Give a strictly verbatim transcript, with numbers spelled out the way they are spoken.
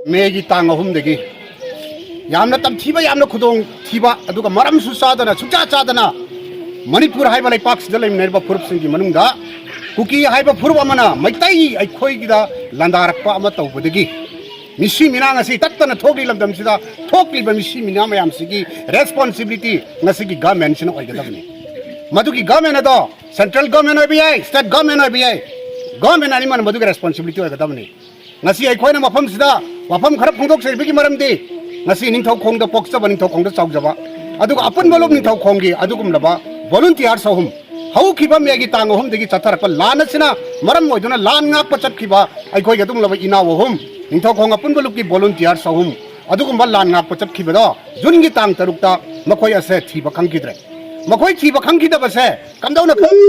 ꯃꯦꯒꯤ ꯇꯥꯡ ꯑꯍꯨꯝꯗꯒꯤ ꯌꯥꯝꯅ ꯇꯝꯊꯤꯕ, ꯌꯥꯝꯅ ꯈꯨꯗꯣꯡ ꯊꯤꯕ, ꯑꯗꯨꯒ ꯃꯔꯝꯁꯨ ꯆꯥꯗꯅ, ꯁꯨꯡꯆꯥ ꯆꯥꯗꯅ ꯃꯅꯤꯄꯨꯔ ꯍꯥꯏꯕ ꯂꯩꯄꯥꯛꯁꯤꯗ ꯂꯩꯃꯤꯟꯅꯔꯤꯕ ꯐꯨꯔꯨꯞꯁꯤꯡꯒꯤ ꯃꯅꯨꯡꯗ ꯀꯨꯀꯤ ꯍꯥꯏꯕ ꯐꯨꯔꯨꯞ ꯑꯃꯅ ꯃꯩꯇꯩ ꯑꯩꯈꯣꯏꯒꯤꯗ ꯂꯥꯟꯗꯥꯔꯛꯄ ꯑꯃ ꯇꯧꯕꯗꯒꯤ ꯃꯤꯁꯤ ꯃꯤꯅꯥ ꯉꯁꯤ ꯇꯠꯇꯅ ꯊꯣꯛꯂꯤ ꯂꯝꯗꯝꯁꯤꯗ ꯊꯣꯛꯂꯤꯕ ꯃꯤꯁꯤ ꯃꯤꯅꯥ ꯃꯌꯥꯝꯁꯤꯒꯤ ꯔꯦꯁꯄꯣꯟꯁꯤꯕꯤꯂꯤꯇꯤ ꯉꯁꯤꯒꯤ ꯒꯚꯔꯟꯃꯦꯟꯁꯤꯅ ꯑꯣꯏꯒꯗꯕꯅꯤ꯫ ꯃꯗꯨꯒꯤ ꯒꯚꯔꯟꯃꯦꯟ ꯑꯗꯣ ꯁꯦꯟꯇ꯭ꯔꯦꯜ ꯒꯚꯔꯟꯃꯦꯟ ꯑꯣꯏꯕ ꯌꯥꯏ, ꯁ꯭ꯇꯦꯠ ꯒꯚꯔꯟꯃꯦꯟ ꯑꯣꯏꯕ ꯌꯥꯏ, ꯒꯚꯔꯟꯃꯦꯟ ꯑꯅꯤꯃꯛꯅ ꯃꯗꯨꯒꯤ ꯔꯦꯁꯄꯣꯟꯁꯤꯕꯤꯂꯤꯇꯤ ꯑꯣꯏꯒꯗꯕꯅꯤ꯫ ꯉꯁꯤ ꯑꯩꯈꯣꯏꯅ ꯃꯐꯝꯁꯤꯗ ꯋꯥꯐꯝ ꯈꯔ ꯐꯣꯡꯗꯣꯛꯆꯔꯤꯕꯒꯤ ꯃꯔꯝꯗꯤ ꯉꯁꯤ ꯅꯤꯡꯊꯧꯈꯣꯡꯗ ꯄꯣꯛꯆꯕ, ꯅꯤꯡꯊꯧꯈꯣꯡꯗ ꯆꯥꯎꯖꯕ, ꯑꯗꯨꯒ ꯑꯄꯨꯟꯕ ꯂꯨꯞ ꯅꯤꯡꯊꯧꯈꯣꯡꯒꯤ ꯑꯗꯨꯒꯨꯝꯂꯕ ꯚꯣꯂꯨꯟꯇꯤꯌꯥꯔꯁ ꯑꯍꯨꯝ ꯍꯧꯈꯤꯕ ꯃꯦꯒꯤ ꯇꯥꯡ ꯑꯍꯨꯝꯗꯒꯤ ꯆꯠꯊꯔꯛꯄ ꯂꯥꯟ ꯑꯁꯤꯅ ꯃꯔꯝ ꯑꯣꯏꯗꯨꯅ ꯂꯥꯟ ꯉꯥꯛꯄ ꯆꯠꯈꯤꯕ ꯑꯩꯈꯣꯏꯒꯤ ꯑꯗꯨꯒꯨꯝꯂꯕ ꯏꯅꯥꯎ ꯑꯍꯨꯝ, ꯅꯤꯡꯊꯧꯈꯣꯡ ꯑꯄꯨꯟꯕ ꯂꯨꯞꯀꯤ ꯚꯣꯂꯨꯟꯇꯤꯌꯥꯔꯁ ꯑꯍꯨꯝ ꯑꯗꯨꯒꯨꯝꯕ ꯂꯥꯟ ꯉꯥꯛꯄ ꯆꯠꯈꯤꯕꯗꯣ ꯖꯨꯟꯒꯤ ꯇꯥꯡ ꯇꯔꯨꯛꯇ ꯃꯈꯣꯏ ꯑꯁꯦ ꯊꯤꯕ ꯈꯪꯈꯤꯗ꯭ꯔꯦ꯫ ꯃꯈꯣꯏ ꯊꯤꯕ ꯈꯪꯈꯤꯗꯕꯁꯦ ꯀꯝꯗꯧꯅ ꯈꯪ-